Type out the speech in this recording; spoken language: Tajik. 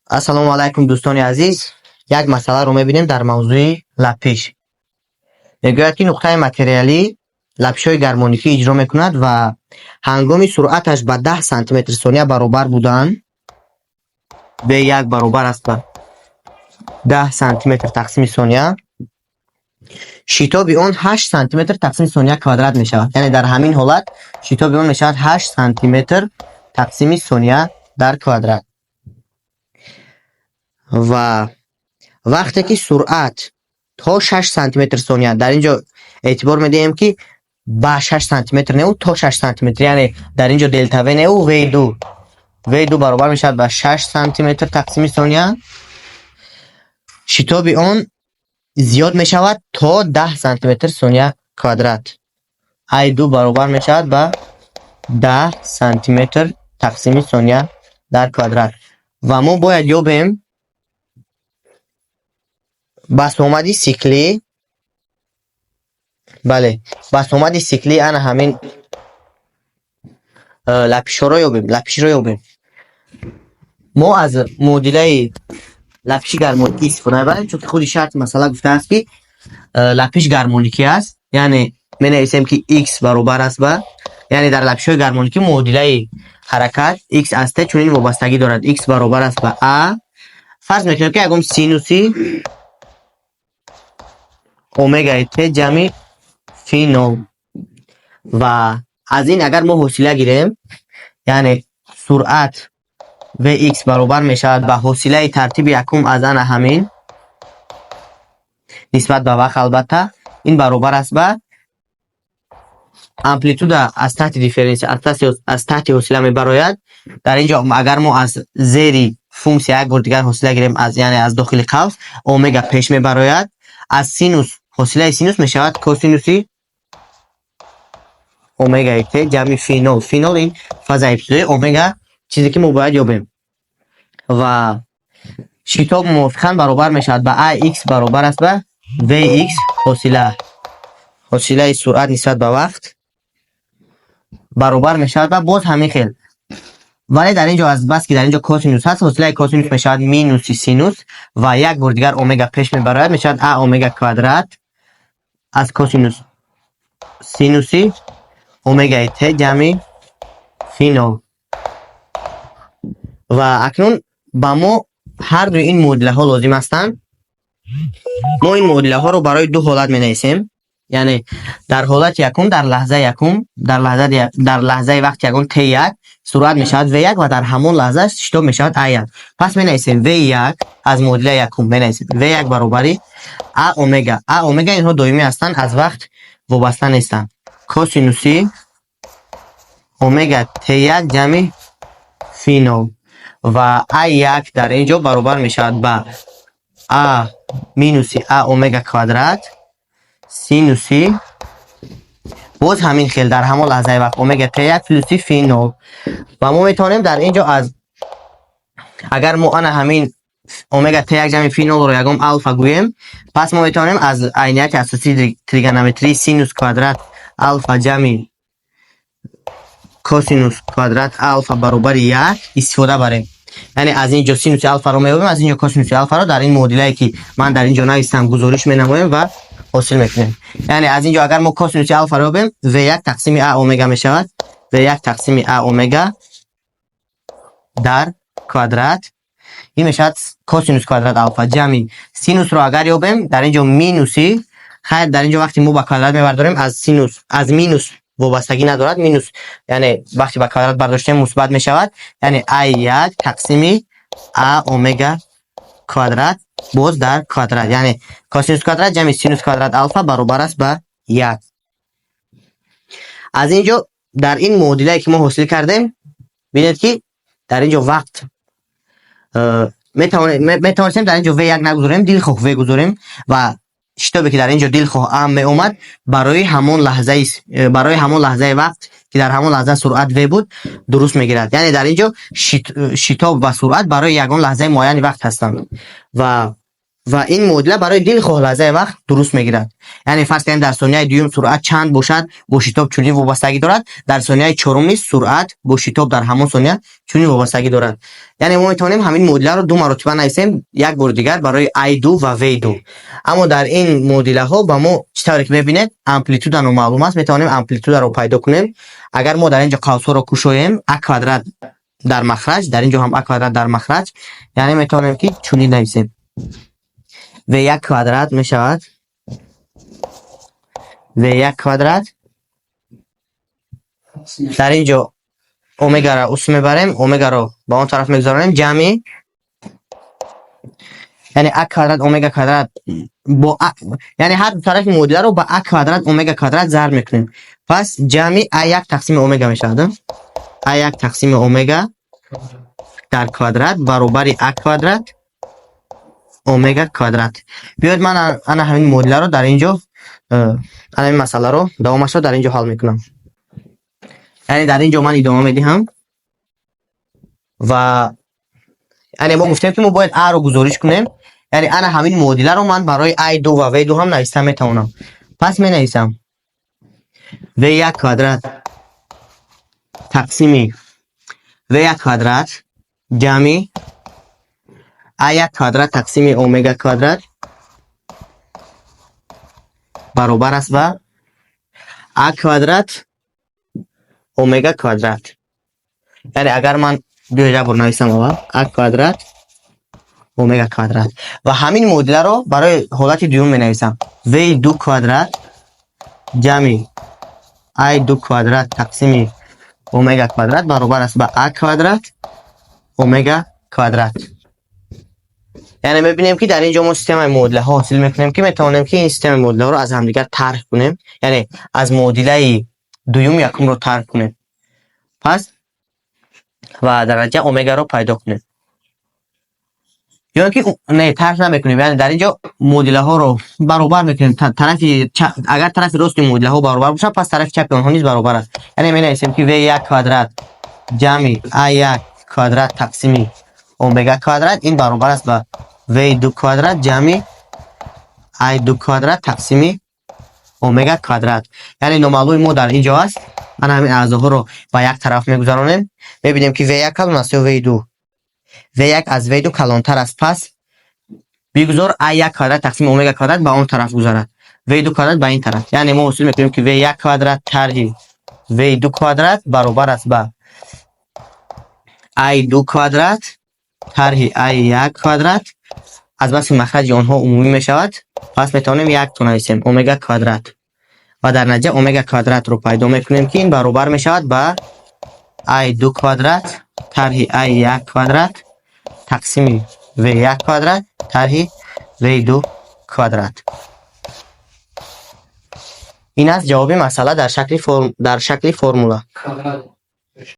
Ассалому алайкум, дӯстони азиз. Як масъаларо мебинем дар мавзӯи лаппиш. Мегӯяд, ки нуқтаи материалӣ лаппишҳои гармоникӣ иҷро мекунад ва ҳангоми суръаташ ба 10 сантиметр сония баробар будан, v1 баробар аст ба 10 сантиметр тақсими сония, шитоби он 8 сантиметр тақсими сония квадрат мешавад. Яъне дар ҳамин ҳолат шитоби он мешавад 8 сантиметр тақсими сония дар квадрат. Ва вақте ки суръат то 6 сантиметр сония, дар ин ҷо эътибор медиҳем, ки ба 6 сантиметр неу, то 6 сантиметр, яъне дар ин ҷо делта в неу, v2, v2 баробар мешавад ба 6 сантиметр тақсими сония, шитоби он зиёд мешавад то 10 сантиметр сония квадрат. A2 баробар мешавад ба 10 сантиметр тақсими сония дар квадрат. Ва мо бояд ёбем басомади сиклӣ, бале, басомади сиклӣ ана ҳамин лаппишҳоро ёбем, лаппишро ёбем. Мо аз муодилаи лаппиши гармоникӣ истифода мебарем, чунки худи шарти масъала гуфтааст, ки лаппиш гармоникӣ аст. Яъне менависем, ки x баробар аст ба, яъне дар лаппишҳои гармоникӣ муодилаи ҳаракат x аз t чунин вобастагӣ дорад: x баробар аст ба a, фарз мекунем, ки ягон синуси омегаи t ҷамъи фи нол. Ва аз ин агар мо ҳосила гирем, яъне суръат vx баробар мешавад ба ҳосилаи тартиби якум аз ана ҳамин нисбат ба вақт, албатта, ин баробар аст ба амплитуда аз таҳти дифференсия, аз таҳти ҳосила мебарояд. Дар ин ҷо агар мо аз зери функсия як бор дигар ҳосила гирем, аз, яъне аз дохили қавс, омега пеш мебарояд. Аз синус, ҳосилаи синус мешавад косинуси омегаи т ҷамъи фи нол. Фи нол ин фазаи ибтидоӣ, омега чизе ки мо бояд ёбем. Ва шитоб мувофиқан баробар мешавад ба ax баробар аст ба vx, ҳосилаи суръат нисбат ба вақт баробар мешавад ба боз ҳамин хел, вале дар ин ҷо аз бас ки дар ин ҷо косинус ҳаст, ҳосилаи косинус мешавад минуси синус ва як бор дигар омега пеш мебарояд, мешавад а омега квадрат аз косинус синуси омегаи т ҷамъи фи нол. Ва акнун ба мо ҳар дуи ин муодилаҳо лозим ҳастанд. Мо ин муодилаҳоро барои ду ҳолат менависем. Яъне дар ҳолати якум, дар лаҳзаи якум, дар лаҳзаи вақти ягон t1 суръат мешавад v1 ва дар ҳамон лаҳза шитоб мешавад a1. Пас менависем v1, аз муодилаи якум менависем v1 баробари а омега. А омега инҳо доимӣ ҳастанд, аз вақт вобаста нестанд, косинуси омега t1 ҷамъи фи нол. Ва a1 дар ин ҷо баробар мешавад ба а минуси а омега квадрат синуси боз ҳамин хел дар ҳамон лаҳзаи вақт омега t1 плюси фи нол. Ва мо метавонем дар ин ҷо аз, агар мо ана ҳамин омега t1 ҷамъи фи нолро ягон алфа гӯем, пас мо метавонем аз айнияти асосии тригонометрии синус квадрат алфа ҷамъи косинус квадрат алфа баробари як истифода барем. Яъне аз ин ҷо синуси алфаро меёбем, аз ин ҷо косинуси алфаро дар ин муодилае, ки ман дар ин ҷо навистам, гузориш менамоем ва ҳосил мекунем. Яъне аз ин ҷо агар мо косинуси алфаро ёбем, v1 тақсими а омега мешавад, v1 тақсими а омега дар квадрат, ин мешавад косинус квадрат алфа ҷамъи синусро агар ёбем, дар ин ҷо минуси, хайр, дар ин ҷо вақте мо ба квадрат мебардорем, аз синус, аз минус вобастагӣ надорад минус, яъне вақте ба квадрат бардоштем, мусбат мешавад. Яъне а1 тақсими а омега квадрат боз дар квадрат, яъне косинус квадрат ҷамъи синус квадрат алфа баробар аст ба як. Аз ин ҷо дар ин муодилае, ки мо ҳосил кардем, бинед, ки дар ин ҷо вақт метавонистем дар ин ҷо v1 нагузорем, дилхоҳ v гузорем ва шитобе, ки дар ин ҷо дилхоҳ а меомад, барои ҳамон лаҳзаи вақт, ки дар ҳамон лаҳза суръат v буд, дуруст мегирад. Яъне дар ин ҷо шитоб ва суръат барои ягон лаҳзаи муайяни вақт ҳастанд. Ва Ва ин муодила барои дилхоҳ лаҳзаи вақт дуруст мегирад. Яъне, фарз кунем, дар сонияи дуюм суръат чанд бошад, бо шитоб чунин вобастагӣ дорад, дар сонияи чорум низ суръат бо шитоб дар ҳамон сония чунин вобастагӣ дорад. Яъне мо метавонем ҳамин муодиларо ду маротиба нависем, як бори дигар барои I2 ва V2. Аммо дар ин муодилаҳо ба мо, чӣ тавре ки мебинед, амплитуда номаълум аст. Метавонем амплитударо пайдо кунем. Агар мо дар ин ҷо қавсҳоро кушоем, а квадрат дар махраҷ, дар ин ҷо ҳам а квадрат дар махраҷ, яъне метавонем, ки чунин нависем: v1 квадрат мешавад v1 квадрат, дар ин ҷо омегаро ус мебарем, омегаро ба он тараф мегузаронем, ҷамъи, яъне а квадрат омега квадрат бо а, яъне ҳар ду тарафи муодиларо ба а квадрат омега квадрат зарб мекунем. Пас ҷамъи а1 тақсими омега мешавад, а1 тақсими омега дар квадрат баробари а квадрат омега квадрат. Биёед, ман ана ҳамин муодиларо дар ин ҷо, ана ҳамин масъаларо, давомашро дар ин ҷо ҳал мекунам. Яъне дар ин ҷо ман идома медиҳам ва яъне мо гуфтем, ки мо бояд а-ро гузориш кунем. Яъне ана ҳамин муодиларо ман барои а2 ва v2 ҳам нависта метавонам. Пас менависам: v1 квадрат тақсими v1 квадрат ҷамъи а1 квадрат тақсими омега квадрат баробар аст ба а квадрат омега квадрат. Яъне агар ман, биёед, як бор нависам аввал а квадрат омега квадрат ва ҳамин муодиларо барои ҳолати дуюм менависам: v2 квадрат ҷамъи a2 квадрат тақсими омега квадрат баробар аст ба а квадрат омега квадрат. Яъне мебинем, ки дар ин ҷо мо системаи муодилаҳо ҳосил мекунем, ки метавонем, ки ин системаи муодилаҳоро аз ҳамдигар тарҳ кунем, яъне аз муодилаи дуюм якумро тарҳ кунем, пас ва дар натиҷа омегаро пайдо кунем. Ё ин ки не, тарҳ намекунем, яъне дар ин ҷо муодилаҳоро баробар мекунем. Тарафи, агар тарафи рости муодилаҳо баробар бошад, пас тарафи чапи онҳо низ баробар аст. Яъне менависем, ки v1 квадрат ҷамъи a1 квадрат тақсими омега квадрат ин баробар аст ба v2 квадрат ҷамъи a2 квадрат тақсими омега квадрат. Яъне номаълуми мо дар ин ҷо аст. Ана ҳамин аъзоҳоро ба як тараф мегузаронем. Мебинем, ки v1 калон аст ё v2. V1 аз v2 калонтар аст. Пас бигузор a1 квадрат тақсими омега квадрат ба он тараф гузарад, v2 квадрат ба ин тараф. Яъне мо ҳосил мекунем, ки v1 квадрат тарҳи v2 квадрат баробар аст ба a2 квадрат тарҳи a1 квадрат. Аз баски махраҷи онҳо умумӣ мешавад, пас метавонем якто нависем омега квадрат ва дар натиҷа омега квадратро пайдо мекунем, ки ин баробар мешавад ба a2 квадрат тарҳи a1 квадрат тақсими v1 квадрат тарҳи v2 квадрат. Ин аст ҷавоби масъала дар шакли формула. Квадрат.